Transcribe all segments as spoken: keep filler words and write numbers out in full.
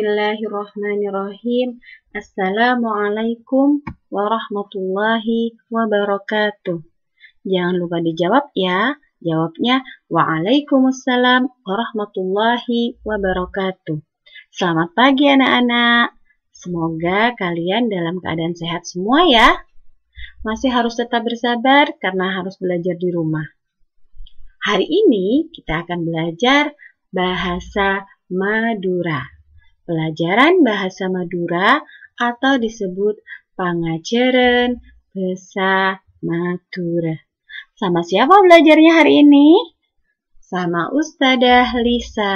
Bismillahirrahmanirrahim. Assalamualaikum warahmatullahi wabarakatuh. Jangan lupa dijawab ya. Jawabnya, "Waalaikumsalam warahmatullahi wabarakatuh." Selamat pagi anak-anak. Semoga kalian dalam keadaan sehat semua ya. Masih harus tetap bersabar karena harus belajar di rumah. Hari ini kita akan belajar bahasa Madura. Pelajaran bahasa Madura atau disebut pangajhârân bhâsa Madhurâ. Sama siapa belajarnya hari ini? Sama Ustadzah Lisa.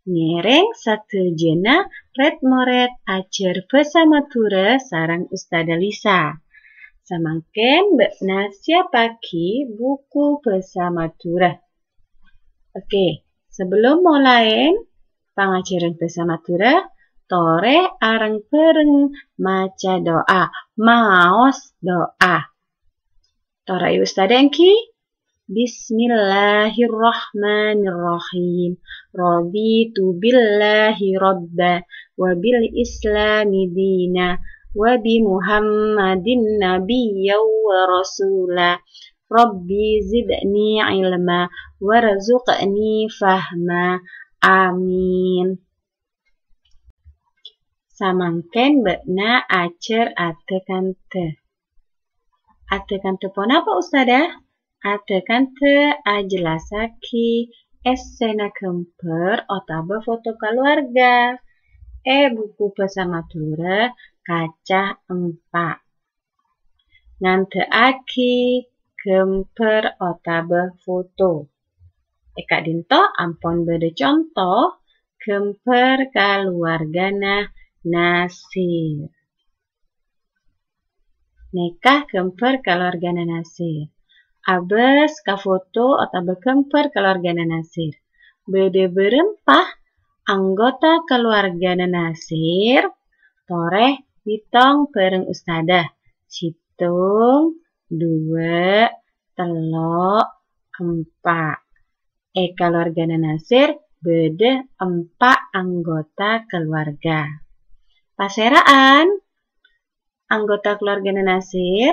Ngèrèng sadhâjâna rèd-morèd ajhâr bhâsa Madhurâ sareng Ustadzah Lisa. Samangkèn bâ'na siapaghi buku bhâsa Madhurâ. Oke, sebelum molaè pangajhârân bhâsa Madhurâ, torè areng-bhâreng maca doa, maos doa. Torè Ustadzah èngghi. Bismillahirrahmanirrahim. Raditu billahi rabba, wa bil islami dina, wa bi Muhammadin nabiyya wa rasula. Rabbi zidni ilma, warzuqni fahma. Amin. Samangkèn bâ'na ajhâr adhâ-kanḍhâ. Adhâ-kanḍhâ ponapa, Ustadzah? Adhâ-kanḍhâ ajhellassaghi èssèna ghâmbhâr otabâ foto kaluwarga è buku bhâsa Madhurâ kaca empa'. Ngandhâ'aghi ghâmbhâr otabâ foto. È ka'ḍinto ampon bâḍâ conto ghâmbhâr kaluwargana Nasir. Nèka ghâmbhâr kaluwargana Nasir. Abâs ka foto otabâ ghâmbhâr kaluwargana Nasir. Bâḍâ bârâmpa anggota kaluwargana Nasir, torè bhitong bhâreng Ustadzah. Sèttong, ḍuwâ', tello', empa'. È kaluwargana Nasir bâḍâ empa' anggota kaluwarga. Pasèra'an anggota kaluwargana Nasir?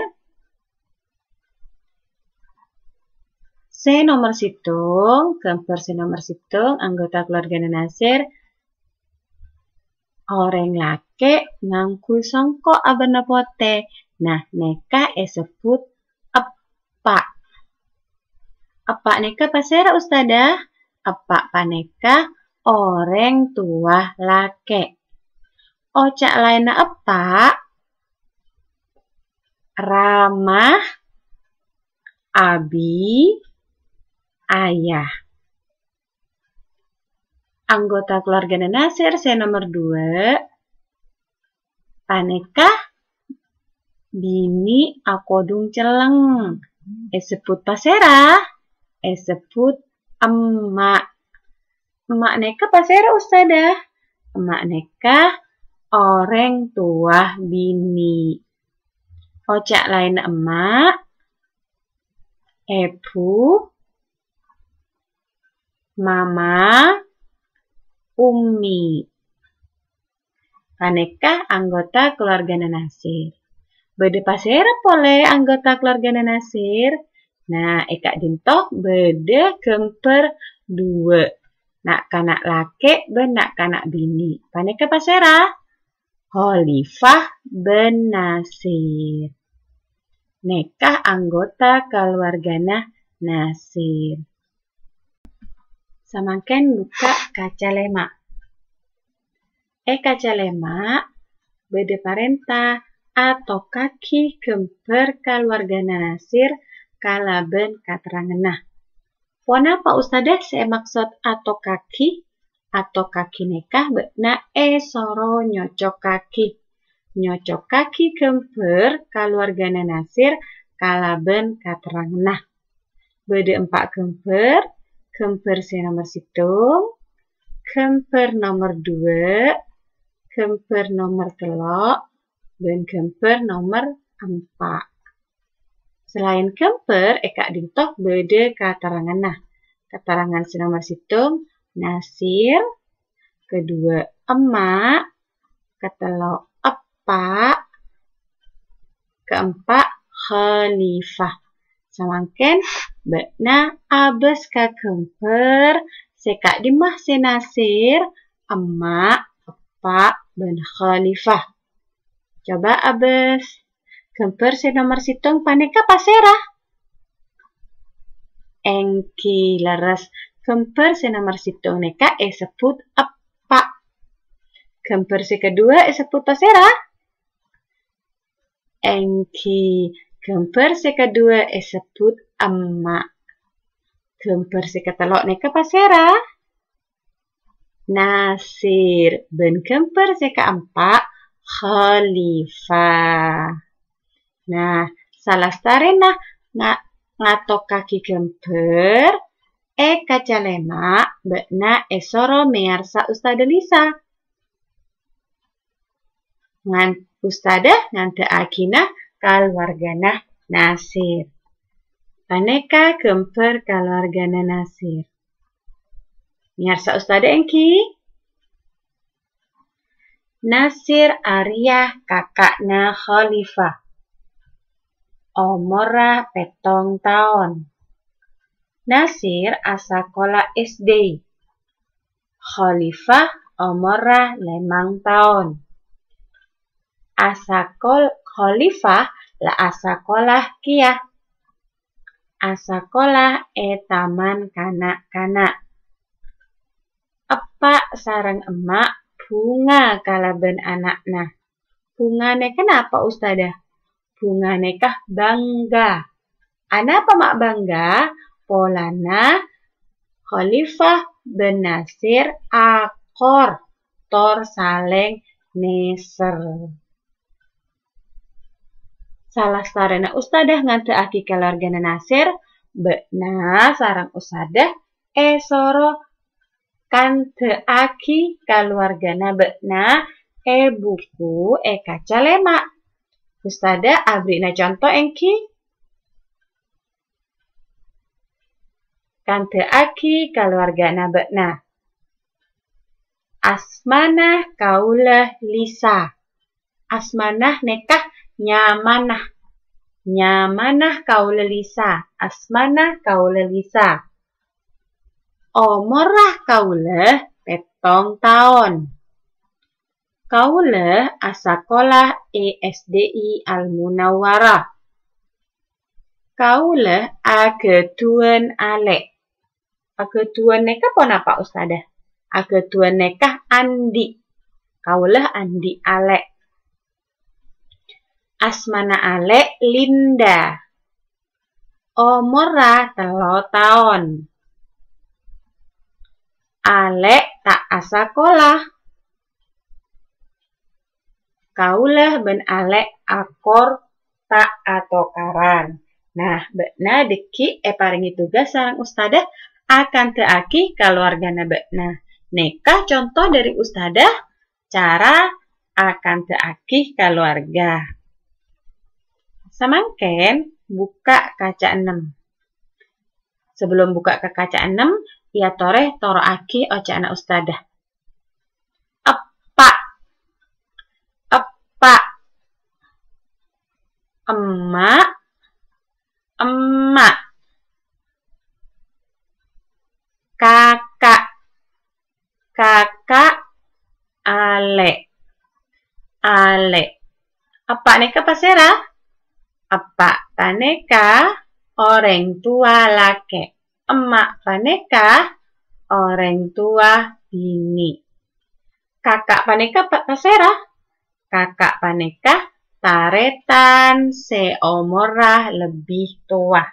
Sè nomer sèttong, ghâmbhâr sè nomer sèttong, anggota kaluwargana Nasir, orèng lakè' ngangghuy songko' abârna potè. Nah, nèka èsebbhut eppa'. Eppa' nèka pasèra, Ustadzah? Eppa' panèka orèng towa lakè'. Oca' laènna eppa', rama, abi, ayah. Anggota kaluwargana Nasir sè nomer ḍuwâ', panèka binè' akoḍung celleng. Èsebbhut pasèra? Èsebbhut emma'. Emma' nèka pasèra, Ustadzah? Emma' nèka orèng towa binè'. Oca' laènna emma', èbhu, mama, ummi. Panèka anggota kaluwargana Nasir. Bâḍâ pasèra polè anggota kaluwargana Nasir? Nah, è ka'ḍinto bâḍâ ghâmbhâr ḍuwâ'. Na'-kana' lakè' bân na'-kana' binè'. Panèka pasèra? Khalifah bân Nasir. Nèka anggota kaluwargana Nasir. Samangkèn bukka' kaca lèma'. È kaca lèma' bâḍâ parènta atokaghi ghâmbhâr kaluwargana Nasir kalabân katerranganna. Ponapa, Ustadzah, sè èmaksod atokaghi? Atokaghi nèka bâ'na èsoro nyocokaghi. Nyocokaghi ghâmbhâr kaluwargana Nasir kalabân katerranganna. Bâḍâ empa' ghâmbhâr, ghâmbhâr sè nomer sèttong, ghâmbhâr nomer ḍuwâ', ghâmbhâr nomer tello', bân ghâmbhâr nomer empa'. Salaèn ghâmbhâr, è ka'ḍinto bâḍâ katerranganna. Katerrangan sè nomer sèttong, Nasir, Kedua, emma'. Katello', eppa'. Keempat, khalifah. Samangkèn bâ'na abâs ka ghâmbhâr sè ka'dimma sè nasir, emma', eppa', bân khalifah. Coba abâs. Ghâmbhâr sè nomer sèttong panèka pasèra? Èngghi lerres. Ghâmbhâr sè nomer sèttong nèka èsebbhut eppa'. Ghâmbhâr sè kedua èsebbhut pasèra? Èngghi, ghâmbhâr sè kedua èsebbhut emma'. Ghâmbhâr sè katello' nèka pasèra? Nasir. Bân ghâmbhâr sè kaempa', khalifah. Nah, salastarèna nga-, ngatokaghi ghâmbhâr, è kaca lèma' bâ'na èsoro mèyarsa Ustadzah Lisa. Ngan-, Ustadzah ngandhâ'aghina kaluwargana Nasir. Panèka ghâmbhâr kaluwargana Nasir. Mèyarsa Ustadzah èngghi? Nasir arèya kaka'na Khalifah. Omorra pèttong taon. Nasir asakola S D. Khalifah omorra lèmang taon. Asakol-, Khalifah la asakola kèya. Asakola è taman kana'-kana'. Eppa' sareng emma' bhunga kalabân ana'na. Bhunga nèka napa, Ustadzah? Bhunga nèka bangga. Anapa ma' bangga? Polana Khalifah bân Nasir akor tor salèng nèser. Salastarèna Ustadzah ngandhâ'aghi kaluwargana Nasir, bâ'na sareng Ustadzah èsoro kandhâ'aghi kaluwargana bâ'na è buku è kaca lèma'. Ustadzah abherri'na conto èngghi? Kandhâ'aghi kaluwargana bâ'na. Asmana kaulâ Lisa. Asmana nèka nyamana. Nyamana kaulâ Lisa. Asmana kaulâ Lisa. Omorra kaulâ pèttong taon. Kaulâ asakola è S D I Al Munawwarah. Kaulâ aghâdhuwân alè'. Aghâdhuwân nèka ponapa, Ustadzah? Aghâdhuwân nèka andi'. Kaulâ andi' alè'. Asmana alè' Linda. Omorra tello taon. Alè' ta' asakola. Kaulâ bân alè' akor ta' atokaran. Nah, bâ'na dhâggi' èparèngè tugas sareng Ustadzah akandhâ'aghi kaluwargana bâ'na. Nèka conto dhâri Ustadzah cara akandhâ'aghi kaluwarga. Samangkèn bukka' kaca ennem. Sebelum bukka' ka kaca ennem, èyatorè toro'aghi oca'na Ustadzah. Eppa'. Eppa'. Emma'. Emma'. Kaka'. Kaka'. Alè'. Alè'. Eppa' nèka pasèra? Eppa' panèka orèng towa lakè'. Emma' panèka orèng towa binè'. Kaka' panèka pa-, pasèra? Kaka' panèka tarètan sè omorra lebbi towa.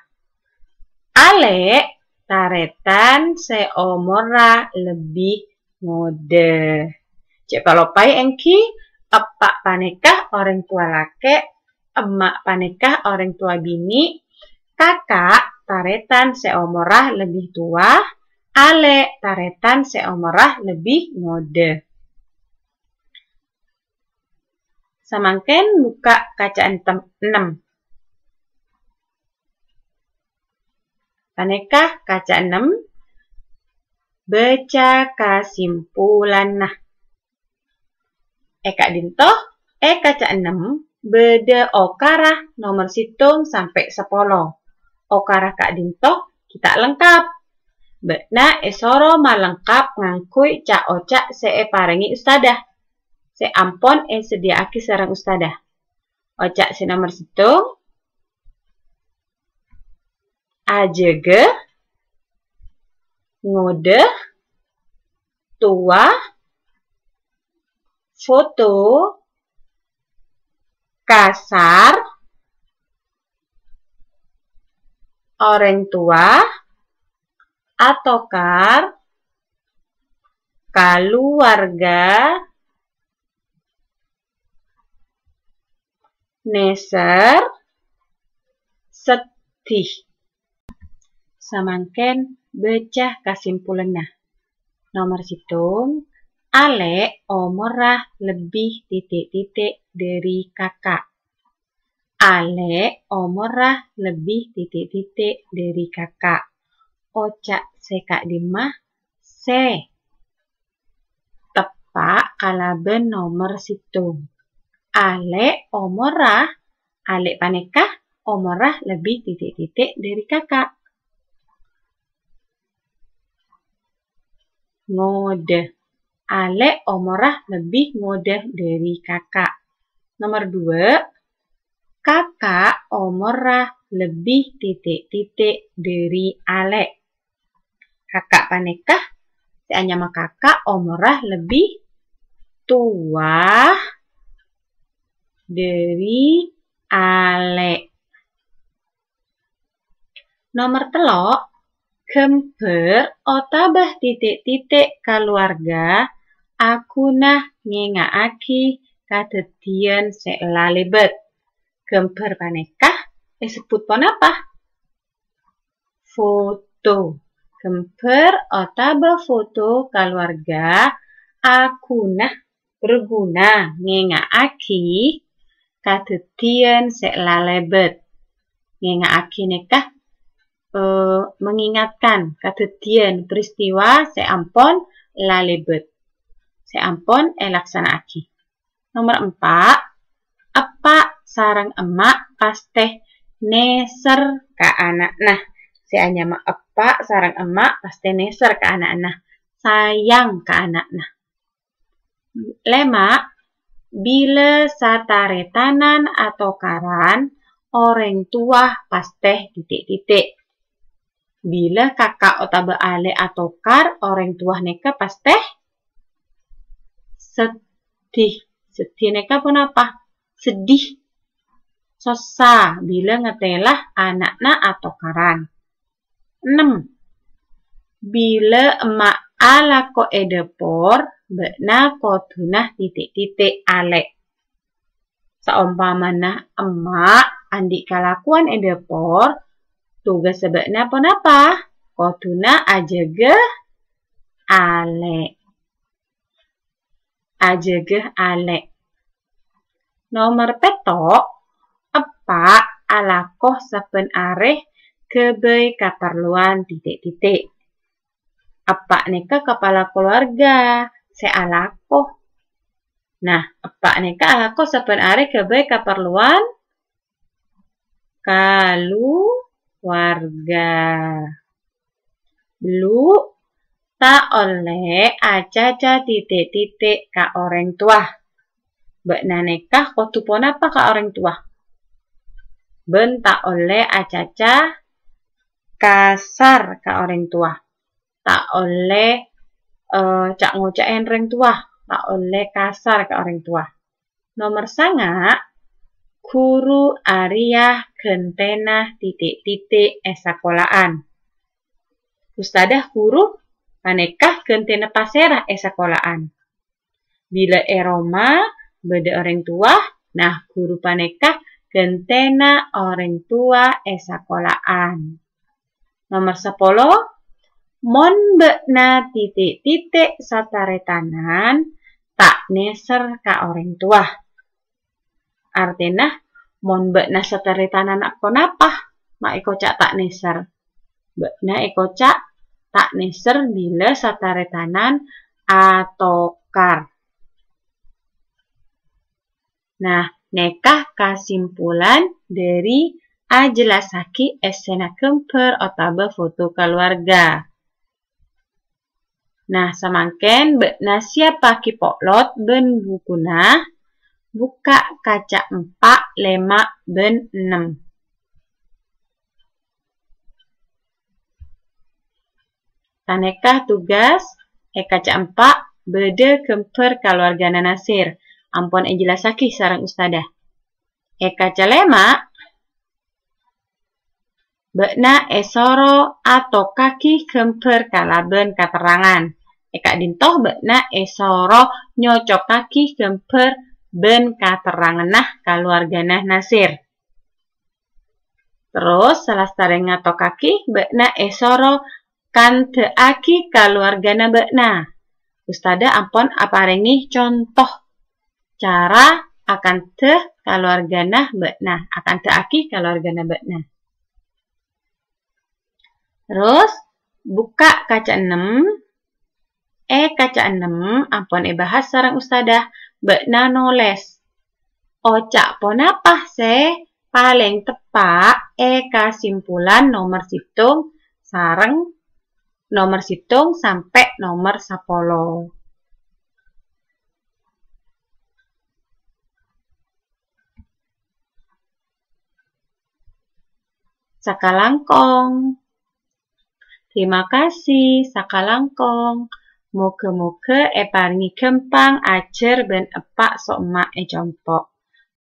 Alè' tarètan sè omorra lebbi ngodâ. Cè' paloppaè èngghi, eppa' panèka orèng towa lakè', emma' panèka orèng towa binè', kaka' tarètan sè omorra lebbi towa, alè' tarètan sè omorra lebbi ngodâ. Samangkèn bukka' kaca entem-, ennem. Panèka kaca ennem. Baca kasimpulanna. È ka'dinto, è kaca ennem, bâdâ okara nomer sèttong sampè' sapolo. Okara ka'dinto ghi' ta' lengkap. Bâ'na èsoro malengkap ngangghuy ca'-oca' sè èparèngè ustadzah, sè ampon èsadhiyâ'aghi sareng ustadzah. Oca' sè nomer sèttong, ajâgâ, ngodâ, towa, foto, kasar, orèng towa, atokar, kaluwarga, nèser, sedih. Samangkèn baca kasimpulanna. Nomer sèttong, Alè' omorra lebbi titik-titik dâri Kaka'. Alè' omorra lebbi titik-titik dâri Kaka'. Oca' sè ka'dimma sè teppa' kalabân nomer sèttong. Alè' omorra, Alè' panèka omorra lebbi titik-titik dâri Kaka'. Ngodâ. Alè' omorra lebbi ngodâ dâri Kaka'. Nomer dua, Kaka' omorra lebbi titik-titik dâri Alè'. Kaka' panèka, sè anyama Kaka' omorra lebbi towa dâri Alè'. Nomer tello', ghâmbhâr otabâ titik-titik kaluwarga aghuna ngènga'aghi kadhâddhiyân sè lalèbât. Ghâmbhâr panèka èsebbhut ponapa? Foto. Ghâmbhâr otabâ foto kaluwarga aghuna, berguna ngènga'aghi kadhâddhiyân sè lalèbât. Ngènga'aghi nèka, eh, mengingatkan kadhâddhiyân peristiwa sè ampon lalèbât, sè ampon èlaksana'aghi. Nomer empa', eppa' sareng emma' pastè nèser ka ana'na. Sè anyama eppa' sareng emma' pastè nèser ka ana'na, sayang ka ana'na. Lèma', bilâ sataretanan atokaran, orèng towa pastè titik-titik. Bilâ kaka' otabâ alè' atokar, orèng towa nèka pastè sedih. Sedih nèka ponapa? Sedih. Sossa bilâ ngatèla ana'na atokaran. Ennem. Bilâ emma' alako è dâpor, bâ'na kodhuna titik-titik alè'. Saompamana emma' andi' kalakowan è dâpor, tugassa bâ'na ponapa? Kodhuna ajâgâ alè'. Ajâgâ alè'. Nomer pètto', eppa' alako sabbhân arè ghâbây kaparlowan titik-titik. Eppa' nèka kapala kalowarga sè alako. Nah, eppa' nèka alako sabbhân arè ghâbây kaparlowan kaluwarga. Bâllu', ta' ollè acaca titik-titik ka orèng towa. Bâ'na nèka kodhu ponapa ka orèng towa? Bân ta' ollè acaca kasar ka orèng towa. Ta' ollè, eh, ca'-ngoca'è orèng towa. Ta' ollè kasar ka orèng towa. Nomer sanga', ghuru arèya ghântèna titik-titik è sakola'an. Ustadzah, ghuru panèka ghântèna pasèra è sakola'an? Bilâ è roma bâdâ orèng towa, nah, ghuru panèka ghântèna orèng towa è sakola'an. Nomer sapolo, mon bâ'na titik-titik sataretanan, ta' nèser ka orèng towa. Artèna, mon bâ'na sataretanan ponapa, ma' èkoca' ta' nèser. Bâ'na èkoca' ta' nèser bilâ sataretanan atokar. Nah, nèka kasimpulan dhâri ajhellassaghi èssèna ghâmbhâr otabâ foto kaluwarga. Nah, samangkèn bâ'na siyappaghi po'lot bân bukuna, bukka' kaca empa', lèma', bân ennem. Ghânèka tugas, è kaca empa' bâdâ ghâmbhâr kaluwargana Nasir, ampon èjellassaghi sareng ustadzah. È kaca lèma', bâ'na èsoro atokaghi ghâmbhâr kalabân katerrangan. È ka'dinto bâ'na èsoro nyocokaghi ghâmbhâr bân katerranganna kaluwargana Nasir. Terros, salastarè ngatokaghi, bâ'na èsoro kandhâ'aghi kaluwargana bâ'na. Ustadzah ampon aparèngè conto cara akandhâ kaluwargana bâ'na, akandhâ'aghi kaluwargana bâ'na. Terros, bukka' kaca ennem. È kaca ennem ampon èbahas sareng ustadzah, bâ'na nolès. Oca' ponapa sè palèng teppa' è kasimpulan nomer sèttong sareng nomer sèttong sampè' nomer sapolo. Sakalangkong. Terima kasih, sakalangkong. Moga-moga èparèngè ghâmpang ajhâr bân eppa' so'-emma' è compo'.